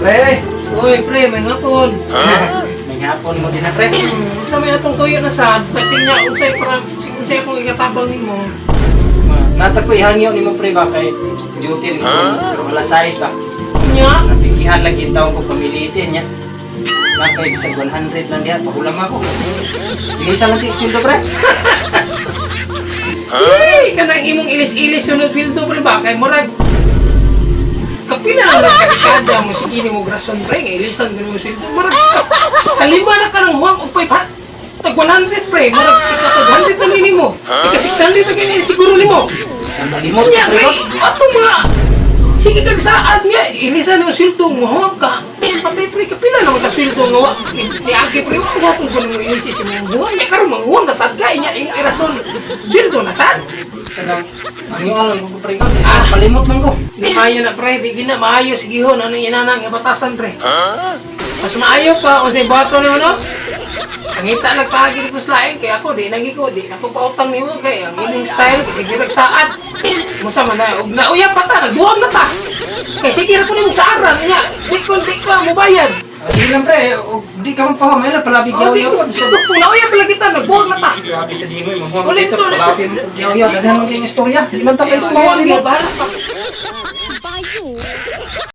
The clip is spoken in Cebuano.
Pre! Uy, pre, may hapon. May hapon mo din na, pre. Unsa may atong tuyo na sad, pasti niya unsay para unsay akong ikatabang nimo. Natag ko ihangyo nimo, pre, ba kay duty rin ko. Pero wala size ba. Nya, Nabigihan lang yung taong ko pamilitin niya. Nakay bisag 100 lang diha pahulam ako. Ilisa lang ti sweldo, pre. Hey, kanang imong ilis-ilis sunod sweldo, pre, ba kay murag kapila lang nagkakada mo sige nimo grason, pre, nga ilisan mo nimo sweldo murag kalima na ka ng huwag og 500 tag 100, pre, murag ika tag 100 na nimo, ika 600 na ganyan siguro nimo. Nalimot Nya, pre. pre, atong mga sige kag saad nga ilisan nimo sweldo mo huwag ka. Patay, pre, kapila naman ka sweldo nga wa ni agi, pre, wa gapon ko nimo ilisi sa imong huwag nya karon manghuwam na sad ka inya ing irason sweldo na sad. Kanang hangyo lang ko, pre. Ah, palimot man ko. Di maayo na, pre, di gina maayo sigihon ano inana nga batasan, pre. Mas maayo pa kung sa bato nimo, no? Pangita nagpaagi dito sa lain kay ako di nagi ko di ako pautang nimo kay ang imong style kay sige nagsaad. Musa man na og nauya pa ta nagbuwag na ta. Kay sige ra ko nimo saaran niya. Di ko di ka mobayad. Ah, sige lang, pre, og di ka man pahuam ay palabi O di yaw ko kung nauya pala kita nagbuwag na ta. Grabe sa di mo imong Ulit, ulit. Palabi mo yaw yaw daghan man kay istorya. Di man ta kay istorya Buwag nimo. gyud bahala pa.